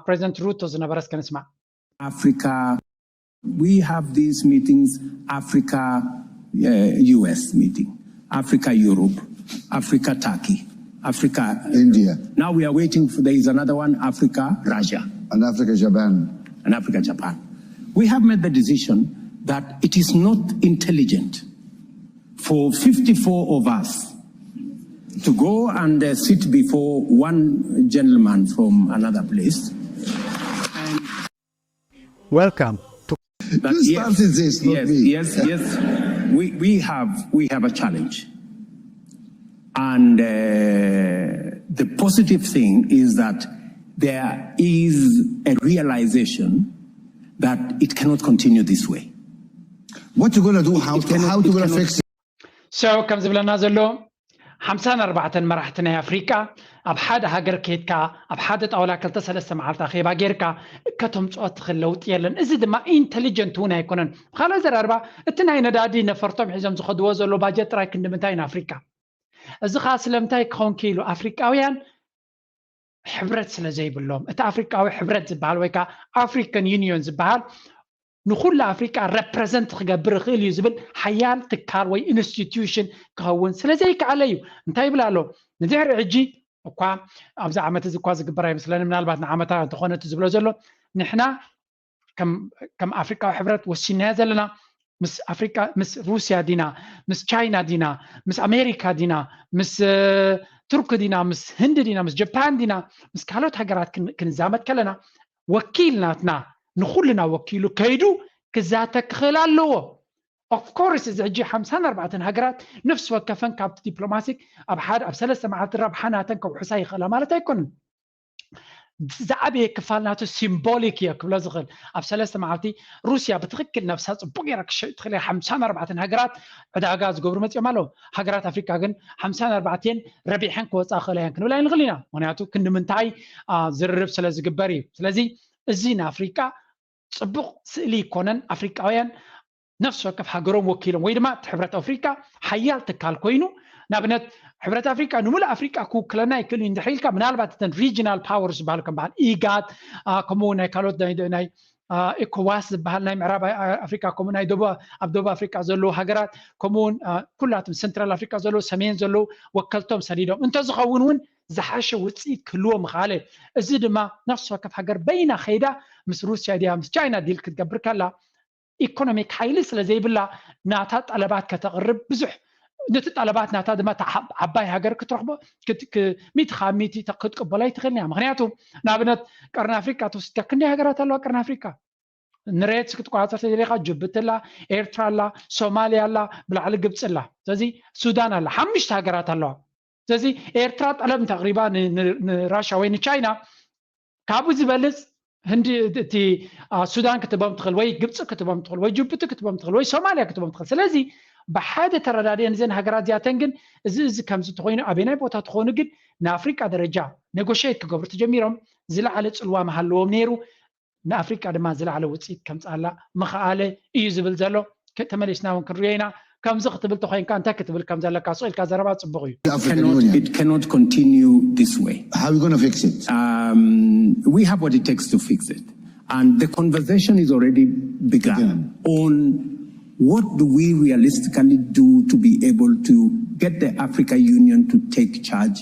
ፕሬዚደንት ሩቶ ዝነበረ እስከ ንስማዕ። Africa, we have these meetings, Africa, uh, U S meeting, Africa, Europe, Africa, Turkey, Africa, India. Now we are waiting for, there is another one, Africa, Russia, And Africa, Japan. and Africa, Japan. We have made the decision that it is not intelligent for fifty-four of us to go and uh, sit before one gentleman from another place. And Welcome to But You yes, started this, not yes, me. Yes, yes. We, we have we have a challenge, and uh, the positive thing is that there is a realization that it cannot continue this way. What you gonna do? How It to cannot- how to it gonna cannot- fix it? So ከም ዝብለና ዘሎ ሓምሳን ኣርባዕተን መራሕቲ ናይ ኣፍሪካ ኣብ ሓደ ሃገር ከይድካ ኣብ ሓደ ጣውላ ክልተ ሰለስተ መዓልቲ ኣኼባ ጌርካ ከተምፅኦ ትኽእል ለውጢ የለን። እዚ ድማ ኢንተሊጀንት እውን ኣይኮነን። ብካልእ ዘራርባ እቲ ናይ ነዳዲ ነፈርቶም ሒዞም ዝኸድዎ ዘሎ ባጀት ጥራይ ክንዲ ምንታይ ንኣፍሪካ? እዚ ከዓ ስለምንታይ ክኸውን ክኢሉ? ኣፍሪቃውያን ሕብረት ስለ ዘይብሎም፣ እቲ ኣፍሪቃዊ ሕብረት ዝበሃል ወይ ከዓ ኣፍሪካን ዩኒዮን ዝበሃል ንኩሉ ኣፍሪቃ ረፕረዘንት ክገብር ይኽእል እዩ ዝብል ሓያል ትካል ወይ ኢንስቲትዩሽን ክኸውን ስለ ዘይከኣለ እዩ። እንታይ ይብል ኣሎ? ንድሕሪ ሕጂ እኳ ኣብዚ ዓመት እዚ እኳ ዝግበር ኣይመስለኒ፣ ምናልባት ንዓመታ እንተኾነ እቲ ዝብሎ ዘሎ ንሕና ከም ኣፍሪቃዊ ሕብረት ወሲናዮ ዘለና ምስ ኣፍሪቃ ምስ ሩስያ ዲና ምስ ቻይና ዲና ምስ ኣሜሪካ ዲና ምስ ቱርኪ ዲና ምስ ህንዲ ዲና ምስ ጃፓን ዲና ምስ ካልኦት ሃገራት ክንዛመድ ከለና ወኪል ናትና ንኩልና ወኪሉ ከይዱ ክዛተ ክኽእል ኣለዎ። ኦፍኮርስ እዚ ሕጂ ሓምሳን ኣርባዕተን ሃገራት ነፍሲ ወከፈን ካብቲ ዲፕሎማሲ ኣብ ሓደ ኣብ ሰለስተ መዓልቲ ረብሓ ናተን ከውሕሳ ይኽእላ ማለት ኣይኮንን። ዝዓበየ ክፋል ናቱ ሲምቦሊክ እየ ክብሎ ዝኽእል። ኣብ ሰለስተ መዓልቲ ሩስያ ብትኽክል ነብሳ ፅቡቅ ገይራ ክሸጥ ትኽእል እያ። ሓምሳን ኣርባዕተን ሃገራት ዕዳጋ ዝገብሩ መፂኦም ኣለዉ። ሃገራት ኣፍሪካ ግን ሓምሳን ኣርባዕተን ረቢሐን ክወፃ ክኽእላ እየን ክንብል ኣይንኽእል ኢና። ምክንያቱ ክንዲ ምንታይ ዝርርብ ስለ ዝግበር እዩ። ስለዚ እዚ ንኣፍሪካ ፅቡቅ ስእሊ ይኮነን። ኣፍሪቃውያን ነፍሲ ወከፍ ሃገሮም ወኪሎም ወይ ድማ እቲ ሕብረት ኣፍሪቃ ሓያል ትካል ኮይኑ ንኣብነት ሕብረት ኣፍሪቃ ንምሉእ ኣፍሪቃ ክውክለና ይክእል እዩ እንድሕር ኢልካ ምናልባት እተን ሪጂናል ፓወርስ ዝበሃሉ ከም በዓል ኢጋድ ከምኡ እውን ናይ ካልኦት ናይ ኤኮዋስ ዝበሃል ናይ ምዕራብ ኣፍሪቃ ከምኡ ናይ ኣብ ደቡብ ኣፍሪቃ ዘለዉ ሃገራት ከምኡ እውን ኩላትም ሰንትራል ኣፍሪቃ ዘለዉ ሰሜን ዘለዉ ወከልቶም ሰዲዶም እንተዝኸውን እውን ዝሓሸ ውፅኢት ክህልዎ ምኽኣለ። እዚ ድማ ነፍሲ ወከፍ ሃገር በይና ከይዳ ምስ ሩስያ ድያ ምስ ቻይና ዲል ክትገብር ከላ ኢኮኖሚክ ሓይሊ ስለ ዘይብላ ናታ ጠለባት ከተቕርብ ብዙሕ ነቲ ጠለባት ናታ ድማ ዓባይ ሃገር ክትረኽቦ ሚቲ ካብ ሚቲ ክትቅበሎ ኣይትኽእልን እያ። ምክንያቱ ንኣብነት ቀርኒ ኣፍሪቃ ተወሲድካ ክንደይ ሃገራት ኣለዋ ቀርኒ ኣፍሪቃ ንሬትስ ክትቆፃፀር ተደሊካ ጅቡቲ ኣላ፣ ኤርትራ ኣላ፣ ሶማልያ ኣላ፣ ብላዕሊ ግብፂ ኣላ። ስለዚ ሱዳን ኣላ፣ ሓሙሽተ ሃገራት ኣለዋ። ስለዚ ኤርትራ ጠለብ እንተቕሪባ ንራሻ ወይ ንቻይና ካብኡ ዝበልፅ ህንዲ እቲ ሱዳን ክትቦም ትኽእል ወይ ግብፂ ክትቦም ትኽእል ወይ ጅቡቲ ክትቦም ትኽእል ወይ ሶማልያ ክትቦም ትኽእል። ስለዚ ብሓደ ተረዳድአን እዘን ሃገራት እዚኣተን ግን እዚ እዚ ከምዚ ተኮይኑ ኣበናይ ቦታ ተኾኑ ግን ንኣፍሪቃ ደረጃ ኔጎሽት ክገብሩ ተጀሚሮም ዝለዓለ ፅልዋ ምሃለዎም ነይሩ። ንኣፍሪቃ ድማ ዝለዓለ ውፅኢት ከምፅኣላ ምኽኣለ እዩ ዝብል ዘሎ። ተመሊስና እውን ክንሪኦ ኢና። ከምዚ ክትብል ተኮይንካ እንታይ ክትብል ከም ዘለካ ስቕ ኢልካ ዘረባ ፅቡቕ እዩ። African Union. It cannot continue this way. How are you going to fix it? Um, we have what it takes to fix it. And the conversation is already begun on what do we realistically do to be able to get the Africa Union to take charge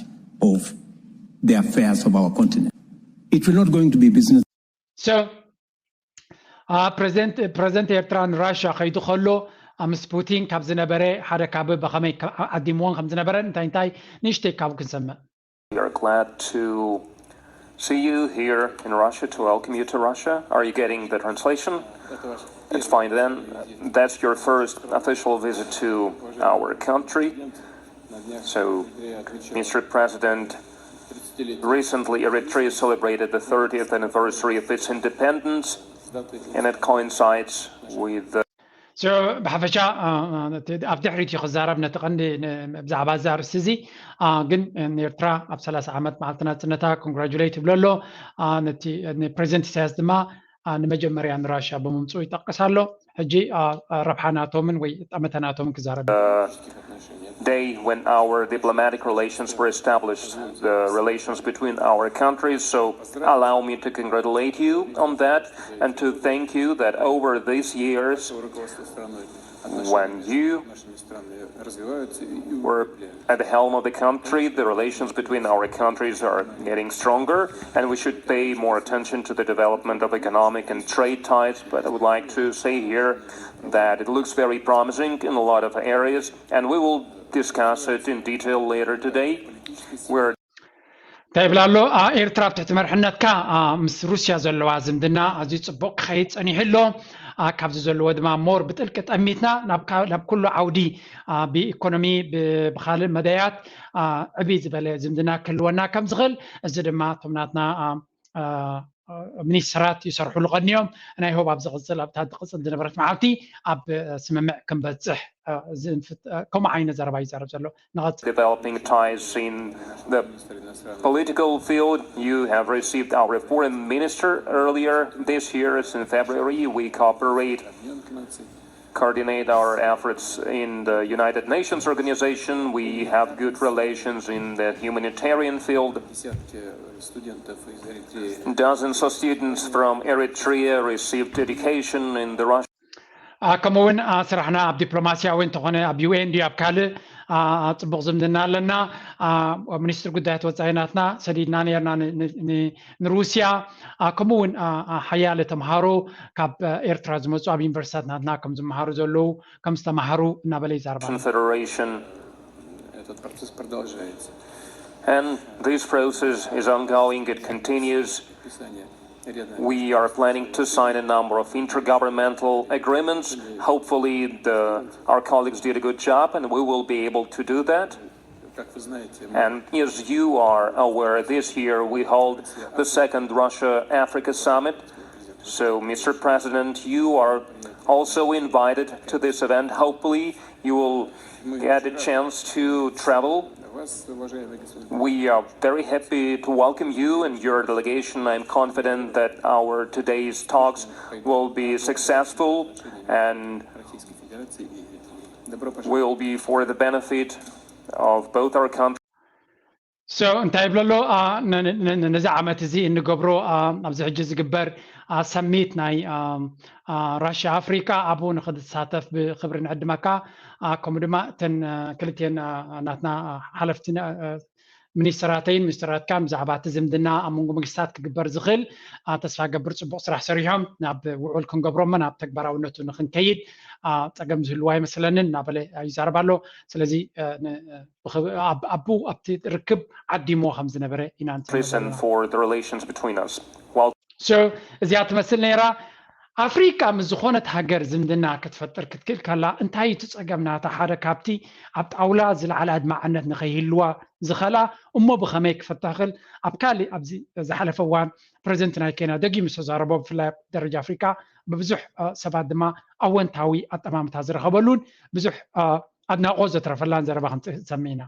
of the affairs of our continent. It will not going to be business. So ፕሬዚደንት ኤርትራ ንራሻ ከይዱ ከሎ ምስ ፑቲን ካብ ዝነበረ ሓደ ካብ ብኸመይ ዓዲምዎን ከም ዝነበረ እንታይ እንታይ ንእሽተይ ካብ ክንሰምዕ። We are glad to see you here in Russia, to welcome you to Russia. Are you getting the translation? It's fine then. That's your first official visit to our country. So, Mister President, recently Eritrea celebrated the thirtieth anniversary of its independence, and it coincides with the ብሓፈሻ ኣብ ድሕሪት እዩ ክዛረብ ነቲ ቀንዲ ብዛዕባ እዚ ኣርእስቲ እዚ። ግን ንኤርትራ ኣብ ሰላሳ ዓመት መዓልቲ ናፅነታ ኮንግራጁሌት ይብሎ ኣሎ። ነቲ ፕሬዚደንት ኢሳያስ ድማ ንመጀመርያ ንራሽያ ብምምፅኡ ይጠቅስ ኣሎ። ሕጂ ረብሓ ናቶምን ወይ ጠመተ ናቶምን ክዛረብ day when our diplomatic relations were established, the relations between our countries. So allow me to congratulate you on that and to thank you that over these years, when you were at the helm of the country, the relations between our countries are getting stronger, and we should pay more attention to the development of economic and trade ties. But I would like to say here that it looks very promising in a lot of areas, and we will discuss it in detail later today. We're እንታይ ይብላ ኣሎ? ኤርትራ ኣብ ትሕቲ መርሕነትካ ምስ ሩስያ ዘለዋ ዝምድና ኣዝዩ ፅቡቕ ክኸይድ ፀኒሑ ኣሎ። ካብዚ ዘለዎ ድማ ሞር ብጥልቂ ጠሚትና ናብ ኩሉ ዓውዲ ብኢኮኖሚ ብካልእ መዳያት ዕብይ ዝበለ ዝምድና ክህልወና ከም ዝኽእል፣ እዚ ድማ እቶም ናትና ሚኒስትራት ይሰርሕሉ ቀኒዮም። ናይ ሆብ ኣብ ዝቕፅል ኣብታ ትቕፅል ዝነበረት መዓልቲ ኣብ ስምምዕ ክንበፅሕ ከምኡ ዓይነት ዘረባ ይዛረብ ዘሎ። ንቐፅል። Developing ties in the political field. You have received our foreign minister earlier this year. In February, we cooperate, coordinate our efforts in the United Nations Organization. We have good relations in the humanitarian field. Dozens of students from Eritrea received education in the Russian ከምኡ እውን ስራሕና ኣብ ዲፕሎማሲያዊ እንተኾነ ኣብ ዩኤን ድዩ ኣብ ካልእ ፅቡቕ ዝምድና ኣለና። ሚኒስትር ጉዳያት ወፃኢ ናትና ሰዲድና ነርና ንሩስያ። ከምኡ እውን ሓያለ ተምሃሮ ካብ ኤርትራ ዝመፁ ኣብ ዩኒቨርሲታት ናትና ከም ዝመሃሩ ዘለዉ ከም ዝተምሃሩ እናበለ ይዛረባ። Federation. And this process is ongoing, it continues. We are planning to sign a number of intergovernmental agreements. Hopefully, the, our colleagues did a good job, and we will be able to do that. And as you are aware, this year we hold the second Russia Africa Summit. So, Mister President, you are also invited to this event. Hopefully, you will get a chance to travel. We are very happy to welcome you and your delegation. I'm confident that our today's talks will be successful and will be for the benefit of both our countries. So እንታይ ይብሎ ኣሎ? ነዚ ዓመት እዚ እንገብሮ ኣብዚ ሕጂ ዝግበር ሰሚት ናይ ራሽያ ኣፍሪቃ ኣብኡ ንክትሳተፍ ብክብሪ ንዕድመካ። ከምኡ ድማ እተን ክልቴን ናትና ሓለፍቲ ሚኒስትራተይን ሚኒስትራትካን ብዛዕባ እቲ ዝምድና ኣብ መንጎ መንግስታት ክግበር ዝኽእል ተስፋ ገብር ፅቡቕ ስራሕ ሰሪሖም ናብ ውዑል ክንገብሮምን ኣብ ተግባራውነቱ ንክንከይድ ፀገም ዝህልዎ ኣይመስለንን እናበለ ይዛረብ ኣሎ። ስለዚ ኣብኡ ኣብቲ ርክብ ዓዲሞ ከም ዝነበረ ኢና Listen for the relations between us. So እዚኣ ትመስል ነይራ። ኣፍሪቃ ምስ ዝኾነት ሃገር ዝምድና ክትፈጥር ክትክእል ከላ እንታይ እቲ ፀገም ናታ ሓደ ካብቲ ኣብ ጣውላ ዝለዓለ ኣድማዕነት ንኸይህልዋ ዝኸላ እሞ ብኸመይ ክፈታ ክእል ኣብ ካሊእ ኣብዚ ዝሓለፈ እዋን ፕሬዚደንት ናይ ኬንያ ደጊሙ ዝተዛረቦ ብፍላይ ኣብ ደረጃ ኣፍሪቃ ብብዙሕ ሰባት ድማ ኣወንታዊ ኣጠማምታ ዝረኸበሉን ብዙሕ ኣድናቆት ዘትረፈላን ዘረባ ክንሰምዕ ኢና።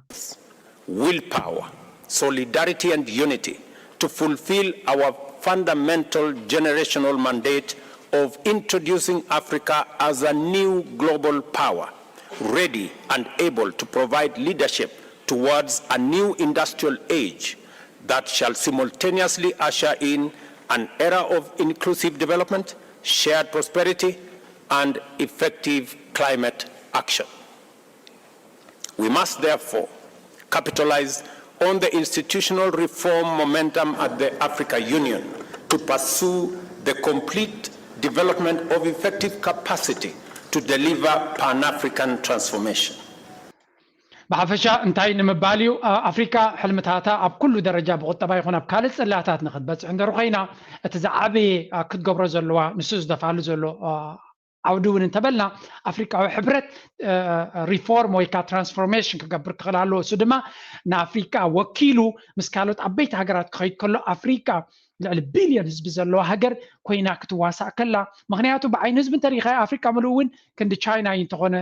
Will power solidarity and unity to fulfill our fundamental generational mandate of introducing Africa as a new global power, ready and able to provide leadership towards a new industrial age that shall simultaneously usher in an era of inclusive development, shared prosperity, and effective climate action. We must therefore capitalize on the institutional reform momentum at the Africa Union to pursue the complete development of effective capacity to deliver Pan-African transformation. ብሓፈሻ እንታይ ንምባል እዩ? ኣፍሪካ ሕልምታታ ኣብ ኩሉ ደረጃ ብቁጠባ ይኹን ኣብ ካልእ ጽላታት ንክትበፅሕ እንድሕር ኮይና፣ እቲ ዝዓበየ ክትገብሮ ዘለዋ፣ ንሱ ዝደፋሉ ዘሎ ዓውዲ እውን እንተበልና፣ ኣፍሪካዊ ሕብረት ሪፎርም ወይ ከዓ ትራንስፎርሜሽን ክገብር ክኽእል ኣለዎ። እሱ ድማ ንኣፍሪካ ወኪሉ ምስ ካልኦት ዓበይቲ ሃገራት ክኸይድ ከሎ፣ ኣፍሪካ ልዕሊ ቢልዮን ህዝቢ ዘለዋ ሃገር ኮይና ክትዋሳእ ከላ፣ ምክንያቱ ብዓይኒ ህዝቢ እንተሪኢኻ ኣፍሪካ ምሉእ እውን ክንዲ ቻይና እዩ እንተኾነ፣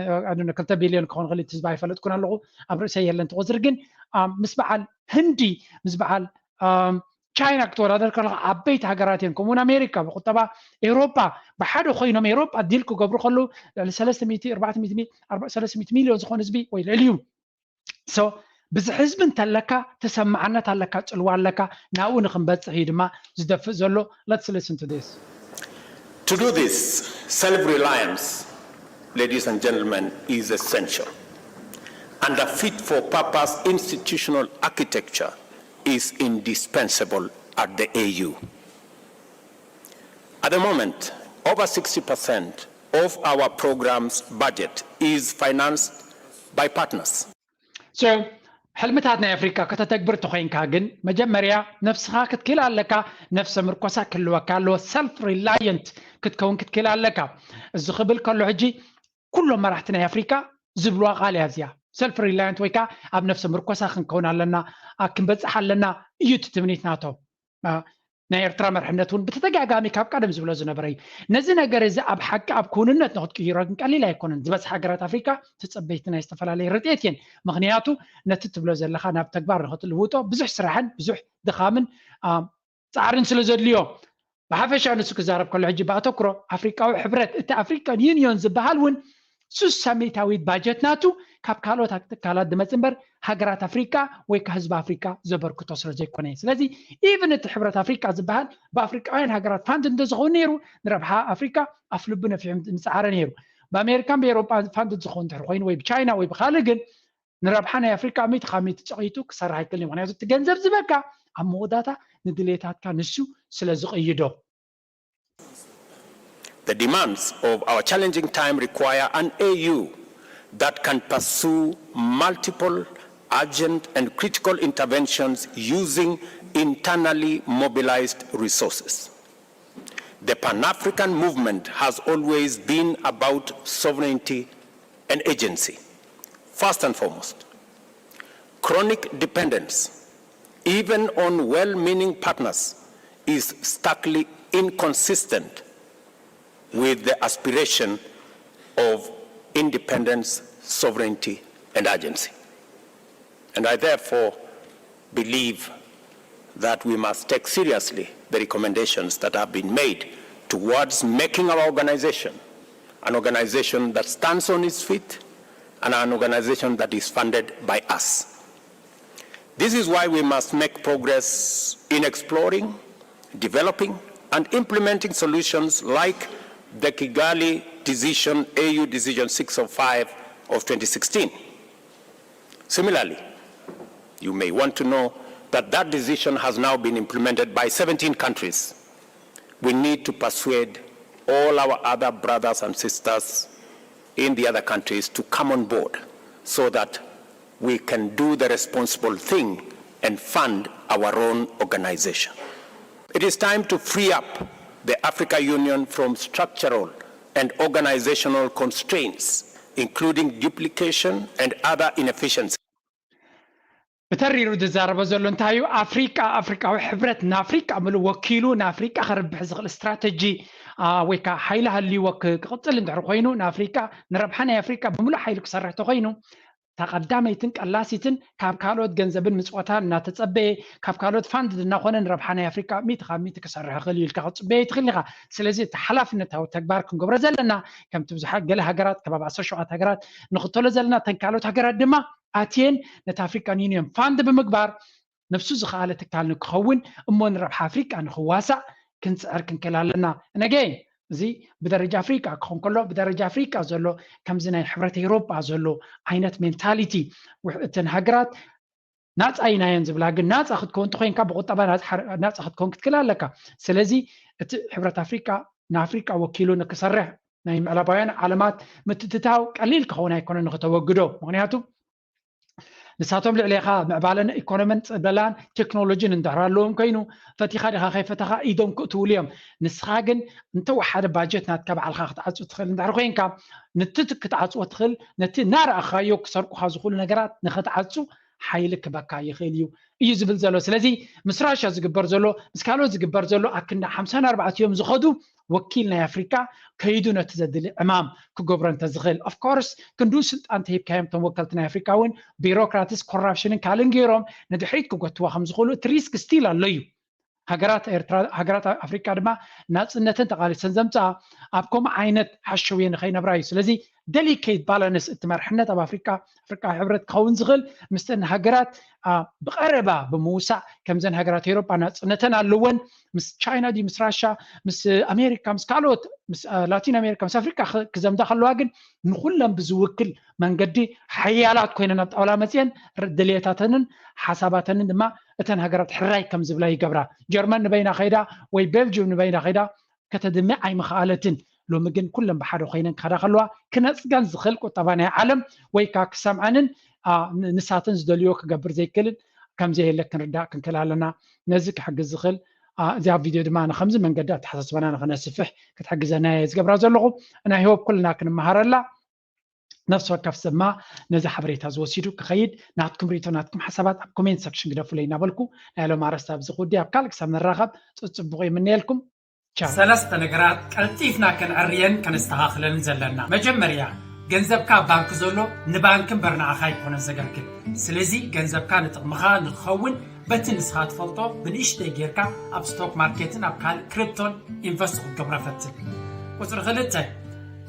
ክልተ ቢልዮን ክኾን ክእል ህዝቢ ኣይፈለጥኩን ኣለኹ፣ ኣብ ርእሰይ የለን እቲ ቁፅሪ። ግን ምስ በዓል ህንዲ፣ ምስ በዓል ቻይና ክትወዳደር ከለካ ዓበይቲ ሃገራት እየን። ከምኡውን ኣሜሪካ ብቁጠባ፣ ኤውሮጳ ብሓደ ኮይኖም ኤውሮጳ ዲል ክገብሩ ከለዉ ልዕሊ ሰለስተ ሚእቲ፣ ኣርባዕተ ሚእቲ፣ ሰለስተ ሚእቲ ሚልዮን ዝኾን ህዝቢ ወይ ልዕሊ እዩ። ብዝሒ ህዝቢ እንተለካ፣ ተሰማዕነት ኣለካ፣ ፅልዋ ኣለካ፣ ናብኡ ንክንበፅሕ እዩ ድማ ዝደፍእ ዘሎ። Let's listen to this. To do this, self-reliance, ladies and gentlemen, is essential, and a fit-for-purpose institutional architecture is indispensable at the A U. At the moment, over sixty percent of our program's budget is financed by partners. ሕልምታት ናይ ኣፍሪካ ከተተግብር ተኮይንካ ግን፣ መጀመርያ ነፍስኻ ክትክእል ኣለካ። ነፍሰ ምርኮሳ ክህልወካ ኣለዎ። ሰልፍ ሪላየንት ክትከውን ክትክእል ኣለካ። እዚ ክብል ከሎ፣ ሕጂ ኩሎም መራሕቲ ናይ ኣፍሪካ ዝብልዋ ቃል እያ እዚኣ። ሰልፍ ሪላየንት ወይ ከዓ ኣብ ነፍሰ ምርኮሳ ክንከውን ኣለና፣ ክንበፅሕ ኣለና እዩ እቲ ትምኒት ናቶም። ናይ ኤርትራ መርሕነት እውን ብተደጋጋሚ ካብ ቀደም ዝብሎ ዝነበረ እዩ። ነዚ ነገር እዚ ኣብ ሓቂ፣ ኣብ ክውንነት ንክትቅይሮ ግን ቀሊል ኣይኮነን። ዝበዝሓ ሃገራት ኣፍሪካ ተፀበይቲ ናይ ዝተፈላለየ ረድኤት እየን። ምክንያቱ ነቲ ትብሎ ዘለካ ናብ ተግባር ንክትልውጦ ብዙሕ ስራሕን ብዙሕ ድኻምን ፃዕርን ስለ ዘድልዮ፣ ብሓፈሻ ንሱ ክዛረብ ከሎ፣ ሕጂ ብኣተኩሮ ኣፍሪቃዊ ሕብረት፣ እቲ ኣፍሪካን ዩኒዮን ዝበሃል እውን ሱሳ ሚእታዊት ባጀት ናቱ ካብ ካልኦት ትካላት ዝመፅ እምበር፣ ሃገራት ኣፍሪካ ወይ ከዓ ህዝቢ ኣፍሪካ ዘበርክቶ ስለ ዘይኮነ እዩ። ስለዚ ኢቭን እቲ ሕብረት ኣፍሪካ ዝበሃል ብኣፍሪቃውያን ሃገራት ፋንድ እንተዝኸውን ነይሩ፣ ንረብሓ ኣፍሪካ ኣፍልቡ ነፊሑ ምፀዓረ ነይሩ። ብኣሜሪካን ብኤውሮጳ ፋንድ ዝኸውን እንድሕር ኮይኑ፣ ወይ ብቻይና ወይ ብካልእ፣ ግን ንረብሓ ናይ ኣፍሪካ ሚእቲ ካብ ሚእቲ ጨቂቱ ክሰርሕ ኣይክእልን እዩ። ምክንያቱ እቲ ገንዘብ ዝበካ ኣብ መወዳታ ንድሌታትካ ንሱ ስለ ዝቕይዶ። The demands of our challenging time require an A U that can pursue multiple urgent and critical interventions using internally mobilized resources. The Pan-African movement has always been about sovereignty and agency. First and foremost, chronic dependence, even on well-meaning partners, is starkly inconsistent with the aspiration of independence, sovereignty, and agency. And I therefore believe that we must take seriously the recommendations that have been made towards making our organization an organization that stands on its feet and an organization that is funded by us. This is why we must make progress in exploring, developing, and implementing solutions like the Kigali Decision, A U Decision six oh five of twenty sixteen. Similarly, you may want to know that that decision has now been implemented by seventeen countries. We need to persuade all our other brothers and sisters in the other countries to come on board so that we can do the responsible thing and fund our own organization. It is time to free up the Africa Union from structural and organizational constraints, including duplication and other inefficiencies. ብተሪሩ ዝዛረቦ ዘሎ እንታይ እዩ? ኣፍሪቃ፣ ኣፍሪቃዊ ሕብረት ንኣፍሪቃ ምሉእ ወኪሉ ንኣፍሪቃ ከርብሕ ዝኽእል ስትራተጂ ወይ ከዓ ሓይሊ ሃልይዎ ክቕፅል እንድሕር ኮይኑ፣ ንኣፍሪቃ፣ ንረብሓ ናይ ኣፍሪቃ ብምሉእ ሓይሉ ክሰርሕ ተኮይኑ፣ እታ ቀዳመይትን ቀላሲትን ካብ ካልኦት ገንዘብን ምጽዋታን እናተጸበየ ካብ ካልኦት ፋንድ እናኾነ ንረብሓ ናይ ኣፍሪካ ሚእቲ ካብ ሚእቲ ክሰርሕ ይኽእል እዩ ኢልካ ክትጽበዮ ኣይትኽእል ኢኻ። ስለዚ እቲ ሓላፍነታዊ ተግባር ክንገብሮ ዘለና ከምቲ ብዙሓት ገለ ሃገራት ከባቢ ዓሰርተ ሸውዓተ ሃገራት ንኽተሎ ዘለና እተን ካልኦት ሃገራት ድማ ኣትየን ነቲ ኣፍሪካን ዩኒየን ፋንድ ብምግባር ነብሱ ዝኸኣለ ትካል ንክኸውን እሞ ንረብሓ ኣፍሪቃ ንክዋሳእ ክንፅዕር ክንክእል ኣለና። ነገ እዚ ብደረጃ ኣፍሪቃ ክኾን ከሎ ብደረጃ ኣፍሪቃ ዘሎ ከምዚ ናይ ሕብረት ኤውሮጳ ዘሎ ዓይነት ሜንታሊቲ እተን ሃገራት ናፃ ኢናየን ዝብላ ግን ናፃ ክትከውን እንተኮይንካ ብቁጠባ ናፃ ክትከውን ክትክእል ኣለካ። ስለዚ እቲ ሕብረት ኣፍሪቃ ንኣፍሪቃ ወኪሉ ንክሰርሕ ናይ ምዕራባውያን ዓለማት ምትትታው ቀሊል ክኸውን ኣይኮነ ንክተወግዶ ምክንያቱ ንሳቶም ልዕሌኻ ምዕባለን ኢኮኖምን ፅበላን ቴክኖሎጂን እንድሕር ኣለዎም ኮይኑ ፈቲኻ ዲኻ ከይፈተኻ ኢዶም ክእትውሉ እዮም። ንስኻ ግን እንተወሓደ ባጀት ናትካ ባዕልኻ ክትዓፁ ትኽእል እንድሕር ኮይንካ ንቲ ክትዓፅዎ ትኽእል ነቲ እናረኣኻዮ ክሰርቁኻ ዝኽእሉ ነገራት ንኽትዓፁ ሓይሊ ክበካ ይኽእል እዩ እዩ ዝብል ዘሎ። ስለዚ ምስ ራሻ ዝግበር ዘሎ ምስ ካልኦት ዝግበር ዘሎ ኣክንዳ ሓምሳን ኣርባዕተ እዮም ዝኸዱ ወኪል ናይ ኣፍሪካ ከይዱ ነቲ ዘድሊ ዕማም ክገብሮ እንተዝኽእል ኦፍኮርስ ክንዱ ስልጣን ተሂብካዮም እቶም ወከልቲ ናይ ኣፍሪካ እውን ቢሮክራትስ ኮራፕሽንን ካልእን ገይሮም ንድሕሪት ክጎትዋ ከምዝኽእሉ እቲ ሪስክ ስቲል ኣሎ እዩ። ሃገራት ኣፍሪካ ድማ ናፅነትን ተቃሊሰን ዘምፅኣ ኣብ ከምኡ ዓይነት ሓሸውየ ንኸይነብራ እዩ። ስለዚ ደሊኬት ባላንስ እቲ መርሕነት ኣብ ኣፍሪካ ኣፍሪካ ሕብረት ክኸውን ዝኽእል ምስተን ሃገራት ብቀረባ ብምውሳእ ከምዘን ሃገራት ኤሮጳ ናፅነተን ኣለወን ምስ ቻይና ድዩ ምስ ራሻ ምስ ኣሜሪካ ምስ ካልኦት ምስ ላቲን ኣሜሪካ ምስ ኣፍሪካ ክዘምዳ ከለዋ ግን ንኩለን ብዝውክል መንገዲ ሓያላት ኮይነን ኣብ ጣውላ መፅየን ድልየታተንን ሓሳባተንን ድማ እተን ሃገራት ሕራይ ከም ዝብላ ይገብራ። ጀርመን ንበይና ከይዳ ወይ ቤልጅም ንበይና ከይዳ ከተድሚ ኣይምኸኣለትን። ሎሚ ግን ኩለን ብሓደ ኮይነን ክኸዳ ከለዋ ክነፅገን ዝኽእል ቁጠባ ናይ ዓለም ወይ ከዓ ክሰምዐንን ንሳትን ዝደልዮ ክገብር ዘይክእልን ከምዘየለ ክንርዳእ ክንክእል ኣለና። ነዚ ክሕግዝ ዝኽእል እዚኣ ቪድዮ ድማ ንከምዚ መንገዲ ኣተሓሳስባና ንክነስፍሕ ክትሕግዘና እየ ዝገብራ ዘለኹ። ናይ ሆፕ ኩልና ክንመሃረላ ነፍሲ ወከፍ ሰብ ድማ ነዚ ሓበሬታ ዝወሲዱ ክኸይድ ናትኩም ሪቶ ናትኩም ሓሳባት ኣብ ኮሜንት ሰክሽን ግደፉለይ እናበልኩ ናይ ሎም ኣረስታ ኣብዚ ክውዲ ኣብ ካልእ ክሳብ ንራኸብ ፅፅቡቕ ይምነየልኩም። ቻው። ሰለስተ ነገራት ቀልጢፍና ከነዕርየን ከነስተኻኽለን ዘለና። መጀመርያ ገንዘብካ ኣብ ባንክ ዘሎ ንባንክ እምበር ንዓኻ ኣይኮነን ዘገልግል። ስለዚ ገንዘብካ ንጥቕምኻ ንክኸውን በቲ ንስኻ ትፈልጦ ብንእሽተይ ጌርካ ኣብ ስቶክ ማርኬትን ኣብ ካልእ ክሪፕቶን ኢንቨስት ክትገብሮ ፈትን። ቁፅሪ ክልተ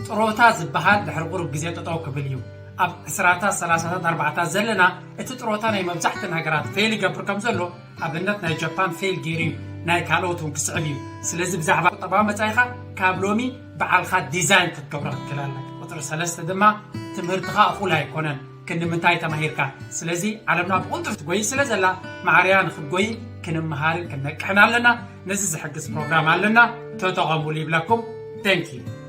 ጥሮታ ዝበሃል ድሕሪ ቁሩብ ግዜ ጠጠው ክብል እዩ። ኣብ ዕስራታት ሰላሳታት ኣርባዕታት ዘለና እቲ ጥሮታ ናይ መብዛሕተን ሃገራት ፌል ይገብር ከም ዘሎ ኣብነት ናይ ጃፓን ፌል ገይሩ እዩ ናይ ካልኦት እውን ክስዕብ እዩ። ስለዚ ብዛዕባ ቁጠባዊ መፃኢኻ ካብ ሎሚ በዓልኻ ዲዛይን ክትገብሮ ክትክእል ኣለካ። ቁፅሪ ሰለስተ ድማ ትምህርትኻ እኹል ኣይኮነን። ክንዲ ምንታይ ተማሂርካ? ስለዚ ዓለምና ብቕልጡፍ ትጎይ ስለ ዘላ ማዕርያ ንክትጎይ ክንምሃርን ክንነቅሕን ኣለና። ነዚ ዝሕግዝ ፕሮግራም ኣለና። ተጠቐሙሉ ይብለኩም። Thank you።